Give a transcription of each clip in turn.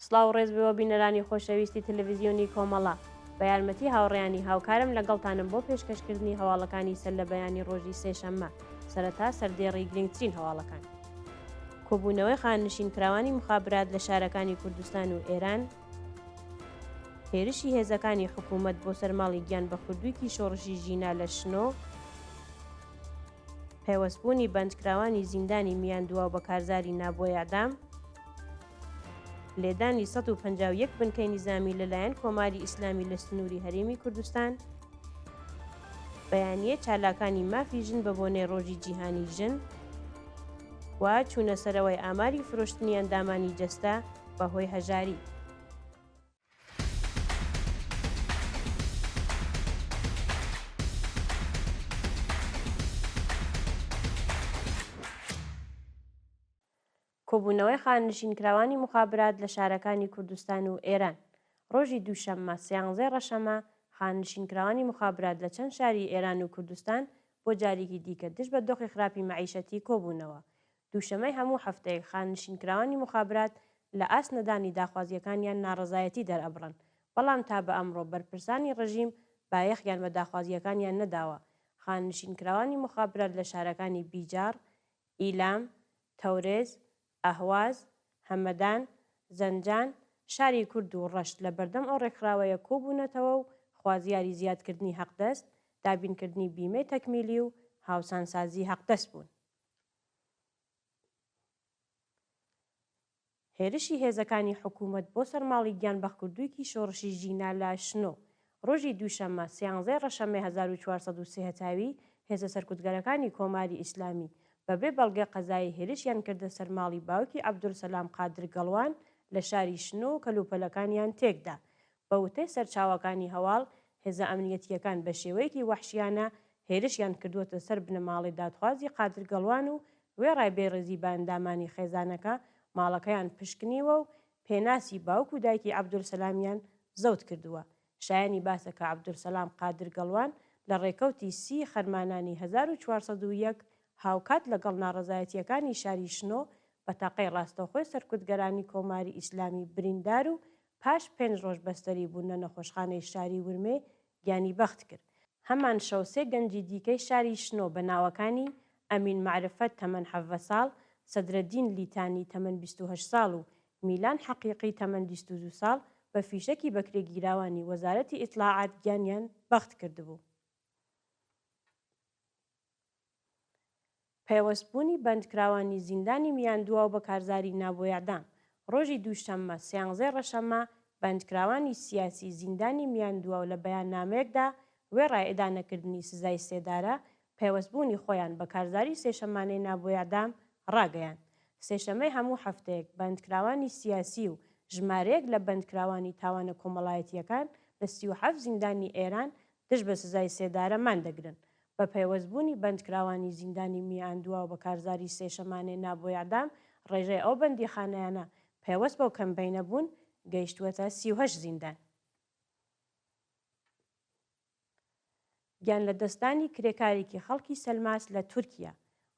سڵاو و ڕێز بۆ بینەرانی خۆشەویستی تەلەڤیزیۆنی کۆمەڵە. بە یارمەتی هاوڕێیانی هاوکارم لەگەڵتانم بۆ پێشکەشکردنی هەواڵەکانی سەر لە بەیانی ڕۆژی سێشەممە. سەرەتا سەردێڕی گرنگترین هەواڵەکان. کۆبوونەوەی خانەنشینکراوانی موخابرات لە شارەکانی کوردستان و ئێران، هێرشی هێزەکانی حکوومەت بۆ سەر ماڵی گیانبەختکردوویکی شۆڕشی ژینا لە شنۆ، پەیوەستبوونی بەندکراوانی زیندانی میاندواو بە کارزاری نا بۆ ئێعدام، لێدانی 151 بنکەی نیزامی لەلایەن کۆماری ئیسلامی لە سنووری هەرێمی کوردستان، بەیانییە چالاکانی مافی ژن بە بۆنەی ڕۆژی جیهانی ژن و چوونەسەرەوەی ئاماری فرۆشتنی ئەندامانی جەستە بە هۆی هەژاری. کۆبوونەوەی خانەنشینکراوانی موخابرات لە شارەکانی کوردستان و ئێران ڕۆژی دووشەممە سیانزەی ڕەشەمە خانەنشینکراوانی موخابرات لە چەند شاری ئێران و کوردستان بۆ جارێکی دیکە دژ بە دۆخی خراپی مەعیشەتی کۆبوونەوە. دووشەمەی هەموو هەفتەیەک خانەنشینکراوانی موخابرات لە ئاست نەدانی داخوازییەکانیان ناڕەزایەتی دەرئەبڕن، بەڵام تا بە ئەمڕۆ بەرپرسانی ڕژیم بایەخیان بە داخوازییەکانیان نەداوە. خانەنشینکراوانی موخابرات لە شارەکانی بیجاڕ، ئیلام، تەورێز، ئەهواز، هەمەدان، زەنجان، شاری کورد و ڕەشت لە بەردەم ئەو ڕێکخراوەیە کۆبوونەتەوە و خوازیاری زیادکردنی حەقدەست، دابینکردنی بیمەی تەکمیلی و هاوسانسازی حەقدەست بوون. هێرشی هێزەکانی حکوومەت بۆ سەر ماڵی گیانبەختکردوویکی شۆڕشی ژینا لە شنۆ، ڕۆژی دووشەممە سیانزەی ڕەشەمەی 1403 هەتاوی، هێزە سەرکوتگەرەکانی کۆماری ئیسلامی بە بێ بەڵگەی قەزایی هێرشیان کردە سەر ماڵی باوکی عەبدولسەلام قادر گەڵوان لە شاری شنۆ و کەلوپەلەکانیان تێکدا. بە وتەی سەرچاوەکانی هەواڵ، هێزە ئەمنیەتییەکان بە شێوەیەکی وەحشیانە هێرشیان کردووەتە سەر بنەماڵەی دادخوازی قادر گەڵوان و وێڕای بێڕێزی بە ئەندامانی خێزانەکە، ماڵەکەیان پشکنیوە و پێناسی باوک و دایکی عەبدولسەلامیان زەوت کردووە. شایەنی باسە کە عەبدولسەلام قادر گەڵوان لە ڕێکەوتی سی خەرمانانی 1401 هاوکات لەگەڵ ناڕەزایەتییەکانی شاری شنۆ بە تەقەی ڕاستەوخۆی سەرکوتگەرانی کۆماری ئیسلامی بریندار و پاش پێنج ڕۆژ بەستەری بوون لە نەخۆشخانەی شاری ورمێ گیانی بەخت کرد. هەمان شەو سێ گەنجی دیکەی شاری شنۆ بە ناوەکانی، ئەمین مەعرفەت تەمەن 17 ساڵ، سەدرەدین لیتانی تەمەن 28 ساڵ و میلان حەقیقی تەمەن 22 ساڵ بە فیشەکی بەکرێگیراوانی وەزارەتی ئیتڵاعات گیانیان بەخت کردبوو. پەیوەستبوونی بەندکراوانی زیندانی میاندواو بە کارزاری نا بۆ ئێعدام ڕۆژی دووشەممە سیانزەی ڕەشەمە بەندکراوانی سیاسی زیندانی میاندواو لە بەیاننامەیەکدا وێڕای ئیدانەکردنی سزای سێدارە پەیوەستبوونی خۆیان بە کارزاری سێشەمانەی نا بۆ ئێعدام ڕاگەیاند. سێشەمەی هەموو هەفتەیەک بەندکراوانی سیاسی و ژمارەیەک لە بەندکراوانی تاوانە کۆمەڵایەتییەکان لە 37 زیندانی ئێران دژ بە سزای سێدارە مان دەگرن. بە پەیوەستبوونی بەندکراوانی زیندانی میاندواو بە کارزاری سێشەمانەی نا بۆ ئێعدام، ڕێژەی ئەو بەندیخانەیانە پەیوەست بەو کەمپەینە بوون، گەیشتووەتە 38 زیندان. گیانلەدەستدانی کرێکارێکی خەڵکی سەلماس لە تورکیا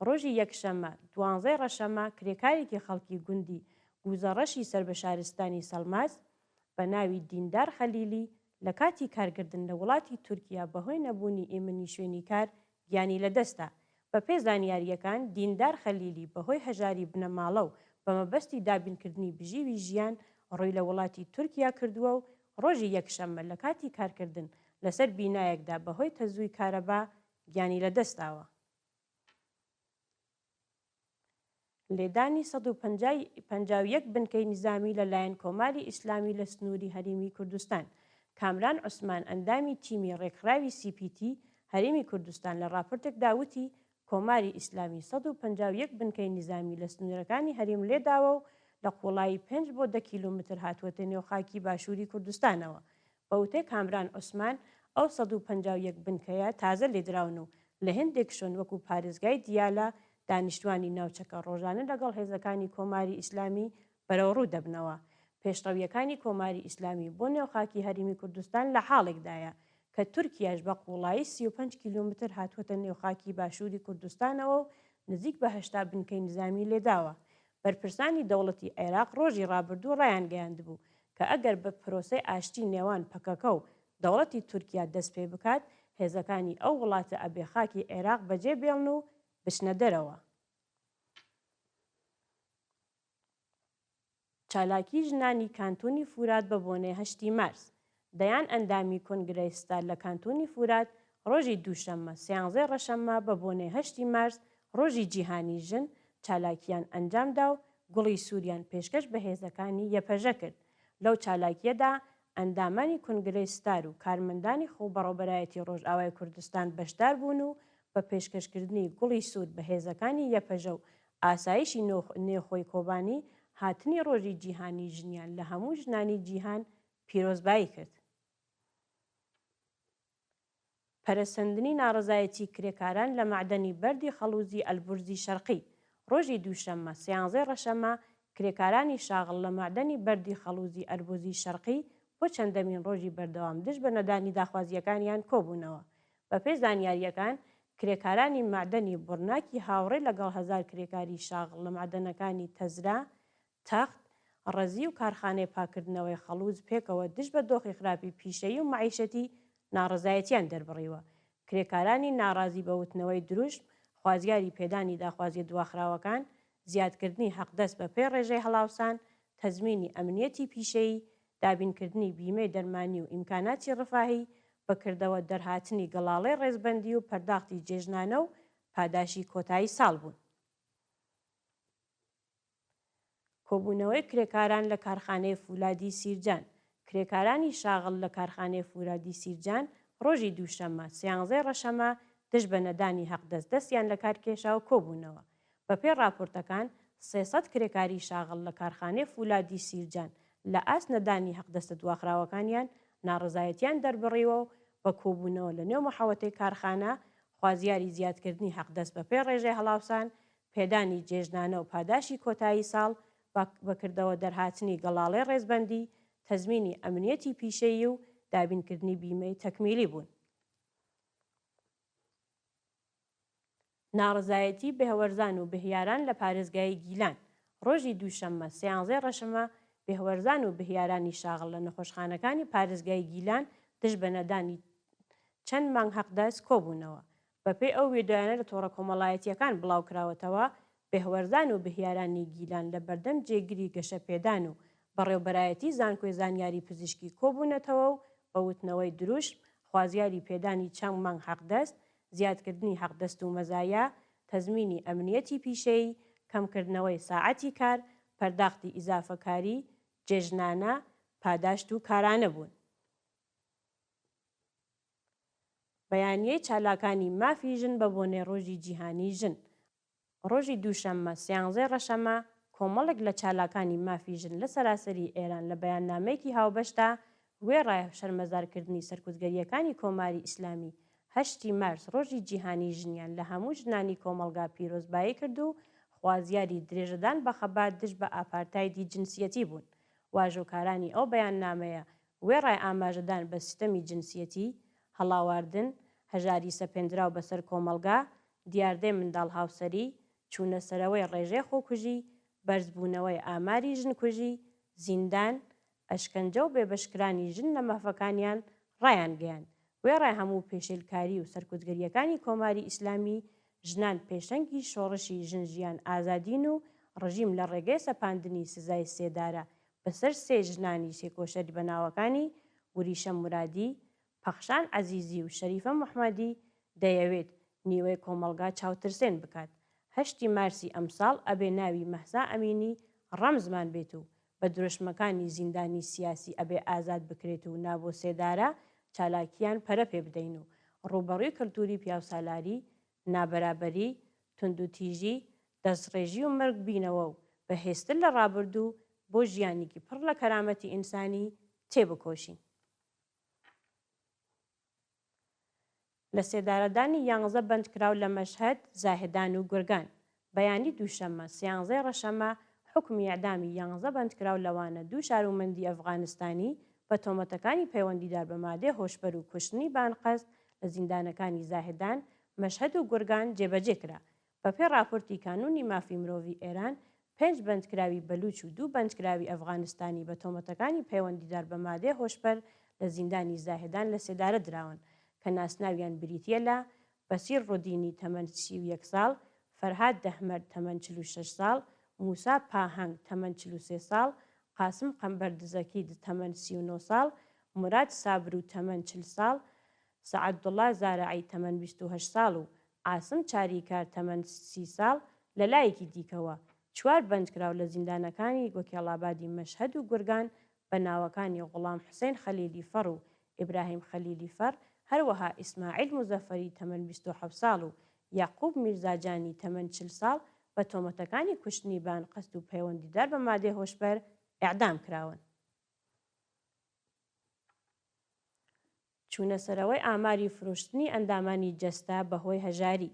ڕۆژی یەکشەممە دوانزەی ڕەشەمە کرێکارێکی خەڵکی گوندی گوزەڕەشی سەر بە شارستانی سەڵماس بە ناوی دیندار خەلیلی لە کاتی کارکردن لە وڵاتی تورکیا بەهۆی نەبوونی ئیمنی شوێنی کار گیانی لەدەستدا. بەپێی زانیارییەکان دیندار خەلیلی بەهۆی هەژاری بنەماڵە و بە مەبەستی دابینکردنی بژیوی ژیان ڕووی لە وڵاتی تورکیا کردووە و ڕۆژی یەکشەممە لە کاتی کارکردن لەسەر بینایەکدا بەهۆی تەزووی کارەبا گیانی لەدەستداوە. لێدانی 151 بنکەی نیزامی لە لایەن کۆماری ئیسلامی لە سنووری هەریمی کوردستان. کامران عوسمان ئەندامی تیمی ڕێکخراوی سی پی تی هەریمی کوردستان لە ڕاپۆرتێکدا وتی کۆماری ئیسلامی 151 بنکەی نیزامی لە سنوورەکانی هەریم لێداوە و لە قووڵایی پێنج بۆ دە کیلومتر هاتووەتە نێو خاکی باشووری کوردستانەوە. بە وتەی کامران عوسمان، ئەو 151 بنکەیە تازە لێدراون و لە هێندێک شوێن وەکوو پارێزگای دیالە، دانیشتووانی ناوچەکە ڕۆژانە لەگەڵ هێزەکانی کۆماری ئیسلامی بەرەوڕوو دەبنەوە. پێشڕەوییەکانی کۆماری ئیسلامی بۆ نێو خاکی هەریمی کوردستان لە حاڵێکدایە کە تورکیاش بە قووڵایی 35 کیلومتر هاتووەتە نێو خاکی باشووری کوردستانەوە و نزیک بە 80 بنکەی نیزامی لێداوە. بەرپرسانی دەوڵەتی عێراق ڕۆژی ڕابردوو ڕایانگەیاندبوو کە ئەگەر بە پرۆسەی ئاشتی نێوان پەکەکە و دەوڵەتی تورکیا دەست پێ بکات، هێزەکانی ئەو وڵاتە ئەبێ خاکی عێراق بەجێ بێڵن و بچنە دەرەوە. چالاکی ژنانی کانتۆنی فورات بە بۆنەی هەشتی مارس، دەیان ئەندامی کۆنگرەی ستار لە کانتۆنی فورات ڕۆژی دووشەممە سیانزەی ڕەشەممە بە بۆنەی هەشتی مارس ڕۆژی جیهانی ژن چالاکییان ئەنجامدا و گوڵی سووریان پێشکەش بە هێزەکانی یەپەژە کرد. لەو چالاکییەدا ئەندامانی کۆنگرەی ستار و کارمەندانی خۆبەڕێوبەرایەتی ڕۆژئاوای کوردستان بەشدار بوون و بە پێشکەشکردنی گوڵی سوور بە هێزەکانی یەپەژە و ئاسایشی نێوخۆی کۆبانی، هاتنی ڕۆژی جیهانی ژنیان لە هەموو ژنانی جیهان پیرۆزبایی کرد. پەرەسەندنی ناڕەزایەتی کرێکاران لە مەعدەنی بەردی خەڵوزی ئەلبورزی شەرقی ڕۆژی دووشەممە سیانزەی ڕەشەمە کرێکارانی شاغڵ لە مەعدەنی بەردی خەڵوزی ئەلبورزی شەرقی بۆ چەندەمین ڕۆژی بەردەوام دژ بە نەدانی داخوازییەکانیان کۆبوونەوە. بەپێی زانیارییەکان کرێکارانی مەعدەنی بوڕناکی هاوڕێ لەگەڵ هەزار کرێکاری شاغڵ لە مەعدەنەکانی تەزرا، تەخت، ڕەزی و کارخانەی پاککردنەوەی خەڵوز پێکەوە دژ بە دۆخی خراپی پیشەیی و مەعیشەتی ناڕەزایەتیان دەربڕیوە. کرێکارانی ناڕازی بە وتنەوەی دروشم خوازیاری پێدانی داخوازیە دواخراوەکان، زیادکردنی حەقدەست بە پێی ڕێژەی هەڵاوسان، تەزمینی ئەمنیەتی پیشەیی، دابینکردنی بیمەی دەرمانی و ئیمکاناتی ڕفاهی، بە کردەوە دەرهاتنی گەڵاڵەی ڕێزبەندی و پەرداختی جێژنانە و پاداشی کۆتایی ساڵ بوون. کۆبوونەوەی کرێکاران لە کارخانەی فولادی سیرجان کرێکارانی شاغڵ لە کارخانەی فولادی سیرجان ڕۆژی دووشەممە سیانزەی ڕەشەمە دژ بە نەدانی حەقدەست دەستیان لەکار کێشا و کۆبوونەوە. بەپێی ڕاپۆرتەکان 300 کرێکاری شاغڵ لە کارخانەی فولادی سیرجان لە ئاست نەدانی حەقدەستە دواخراوەکانیان ناڕەزایەتیان دەربڕیوە و بە کۆبوونەوە لە نێو محەوەتەی کارخانە خوازیاری زیادکردنی حەقدەست بەپێی ڕێژەی هەڵاوسان پێدانی جێژنانە و پاداشی کۆتایی ساڵ، بە بەکردەوە دەرهاتنی گەڵاڵەی ڕێزبەندی، تەزمینی ئەمنیەتی پیشەیی و دابینکردنی بیمەی تەکمیلی بوون. ناڕەزایەتی بێهوەرزان و بێهیاران لە پارێزگای گیلان ڕۆژی دووشەممە سیانزەی ڕەشەمە بێهوەرزان و بێهیارانی شاغڵ لە نەخۆشخانەکانی پارێزگای گیلان دژ بە نەدانی چەند مانگ حەقدەست کۆبوونەوە. بەپێی ئەو ویدۆیانە لە تۆڕە کۆمەڵایەتییەکان بڵاوکراوەتەوە، بێهوەرزان و بهیارانی گیلان لە بەردەم جێگری گەشەپێدان و بەڕێوبەرایەتی زانکۆی زانیاری پزیشکی کۆبوونەتەوە و بە وتنەوەی دروشم خوازیاری پێدانی چەند مانگ حەقدەست، زیادکردنی حەقدەست و مەزایا، تەزمینی ئەمنیەتی پیشەیی، کەمکردنەوەی ساعەتی کار، پەرداختی ئیزافەکاری، جێژنانە، پاداشت و کارانە بوون. بەیانیەی چالاکانی مافی ژن بە بۆنەی ڕۆژی جیهانیی ژن، ڕۆژی دووشەممە سیانزەی ڕەشەمە کۆمەڵێک لە چالاکانی مافی ژن لە سەراسەری ئێران لە بەیاننامەیەکی هاوبەشدا وێڕای شەرمەزارکردنی سەرکوتگەرییەکانی کۆماری ئیسلامی هەشتی مارس ڕۆژی جیهانیی ژنیان لە هەموو ژنانی کۆمەڵگا پیرۆزبایی کرد و خوازیاری درێژەدان بە خەبات دژ بە ئاپارتایدی جنسیەتی بوون. واژۆکارانی ئەو بەیاننامەیە وێڕای ئاماژەدان بە سیستەمی جنسیەتی، هەڵاواردن، هەژاری سەپێندراو بەسەر کۆمەڵگا، دیاردەی منداڵ هاوسەری، چوونەسەرەوەی ڕێژەی خۆکوژی، بەرزبوونەوەی ئاماری ژنکوژی، زیندان، ئەشکەنجە و بێبەشکرانی ژن لە مافەکانیان ڕایانگەیاند، وێڕای هەموو پێشێلکاری و سەرکوتگەرییەکانی کۆماری ئیسلامی، ژنان پێشەنگی شۆڕشی ژن ژیان ئازادین و ڕژیم لە ڕێگەی سەپاندنی سزای سێدارە بەسەر سێ ژنانی تێکۆشەری بە ناوەکانی وریشە مورادی، پەخشان عەزیزی و شەریفە محمەدی دەیەوێت نیوەی کۆمەڵگا چاوترسێن بکات. هەشتی مارسی ئەمساڵ ئەبێ ناوی مەهسا ئەمینی ڕەمزمان بێت و بە دروشمەکانی زیندانی سیاسی ئەبێ ئازاد بکرێت و نا بۆ سێدارە چالاکییان پەرە پێ بدەین و ڕووبەڕووی کەلتووری پیاوسالاری، نابەرابەری، توندوتیژی، دەستڕێژی و مەرگ بینەوە و بەهێزتر لە ڕابردوو بۆ ژیانیکی پڕ لە کەرامەتی ئینسانی تێبکۆشین. لە سێدارەدانی یانزە بەندکراو لە مەشهەد، زاهێدان و گورگان. بەیانی دووشەممە سیانزەی ڕەشەمە حوکمی ئێعدامی یانزە بەندکراو لەوانە دوو شارومەندی ئەفغانستانی بە تۆمەتەکانی پەیوەندیدار بە مادەی هۆشبەر و کوشتنی بە ئەنقەست لە زیندانەکانی زاهێدان، مەشهەد و گورگان جێبەجێ کرا. بەپێی ڕاپۆرتی کانوونی مافی مرۆڤی ئێران، پێنج بەندکراوی بەلووچ و دوو بەندکراوی ئەفغانستانی بە تۆمەتەکانی پەیوەندیدار بە مادەی هۆشبەر لە زیندانی زاهێدان لەسێدارە دراون کە ناسناویان بریتییە لە، بەسیر ڕودینی تەمەن 31 ساڵ، فەرهاد دەهمەرد تەمەن 46 ساڵ، موسا پاهەنگ تەمەن 43 ساڵ، قاسم قەنبەر دزەکی تەمەن 39 ساڵ، موراد سابرو تەمەن 40 ساڵ، سەعدوڵا زارعی تەمەن 28 ساڵ و عاسم چاریکار تەمەن 30 ساڵ، لە لایەکی دیکەوە چوار بەندکراو لە زیندانەکانی وەکێڵابادی مەشهەد و گورگان بە ناوەکانی غوڵام حوسەین خەلیلی فەڕ و ئیبراهیم خەلیلی فەڕ، هەروەها ئیسماعیل موزەفەری تەمەن 27 ساڵ و یەعقوب میرزاجانی تەمەن 40 ساڵ بە تۆمەتەکانی کوشتنی بە ئەنقەست و پەیوەندیدار بە مادەی هۆشبەر ئێعدام کراون. چوونەسەرەوەی ئاماری فرۆشتنی ئەندامانی جەستە بەهۆی هەژاری،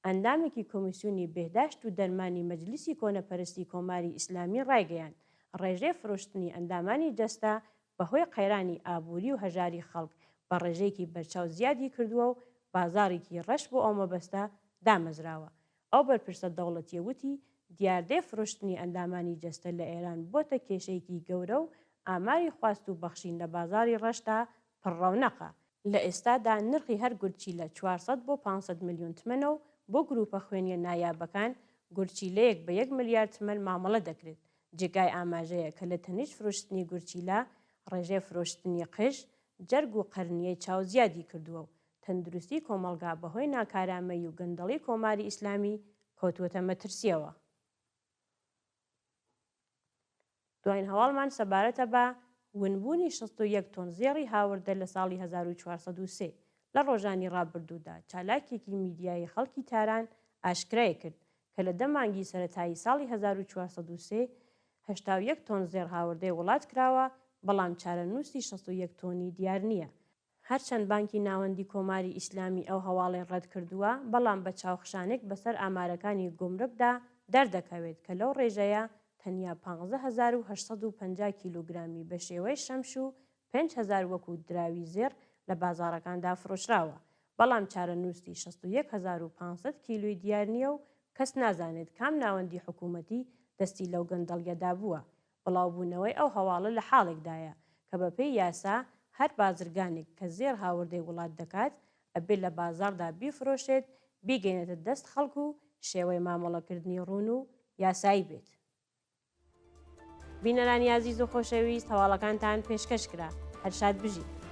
ئەندامێکی کۆمیسیونی بێهداشت و دەرمانی مەجلیسی کۆنەپەرستی کۆماری ئیسلامی ڕایگەیاند، ڕێژەی فرۆشتنی ئەندامانی جەستە بەهۆی قەیرانی ئابووری و هەژاری خەڵک بە ڕێژەیەکی بەرچاو زیادی کردووە و بازاڕیکی ڕەش بۆ ئەو مەبەستە دامەزراوە. ئەو بەرپرسە دەوڵەتییە وتی، دیاردەی فرۆشتنی ئەندامانی جەستە لە ئێران بۆتە کێشەیەکی گەورە و ئاماری خواست و بەخشین لە بازاڕی ڕەشدا پڕ ڕەونەقە. لە ئێستادا نرخی هەر گورچیلە 400 بۆ 500 ملیۆن تمەنە و بۆ گرووپە خوێنییە نایابەکان گورچیلەیەک بە یەک ملیار تمەن مامەڵە دەکرێت. جێگای ئاماژەیە کە لە تەنیشت فرۆشتنی گورچیلە، ڕێژەی فرۆشتنی قژ، جەرگ و قەرنیەی چاو زیادی کردووە و تەندروستی کۆمەڵگا بەهۆی ناکارامەیی و گەندەڵی کۆماری ئیسلامی کەوتووەتە مەترسییەوە. دواین هەواڵمان سەبارەتە بە ونبوونی 61 تۆن زێڕی هاوردە لە ساڵی 1403. لە ڕۆژانی ڕابردوودا چالاکێکی میدیایی خەڵکی تاران ئاشکرای کرد کە لە دە مانگی سەرەتایی ساڵی 1403 81 تۆن زێڕ هاوردەی وڵات کراوە، بەڵام چارەنووسی 61 تۆنی دیار نییە. هەرچەند بانکی ناوەندی کۆماری ئیسلامی ئەو هەواڵەی ڕەت کردووە، بەڵام بە چاوخشانێک بەسەر ئامارەکانی گومرکدا دەردەکەوێت کە لەو ڕێژەیە تەنیا 15850 کیلۆگرامی بە شێوەی شەمش و 5000 وەکوو دراوی زێڕ لە بازاڕەکاندا فرۆشراوە، بەڵام چارەنووسی 61500 کیلۆی دیار نییە و کەس نازانێت کام ناوەندی حکوومەتی دەستی لەو گەندەڵییەدا بووە. بڵاوبوونەوەی ئەو هەواڵە لە حاڵێکدایە کە بەپێی یاسا هەر بازرگانێک کە زێڕ هاوردەی وڵات دەکات ئەبێ لە بازاڕدا بیفرۆشێت بیگەینێتە دەست خەڵک و شێوەی مامەڵەکردنی ڕوون و یاسایی بێت. بینەرانی ئازیز و خۆشەویست هەواڵەکانتان پێشکەش کرا. هەر شاد بژین.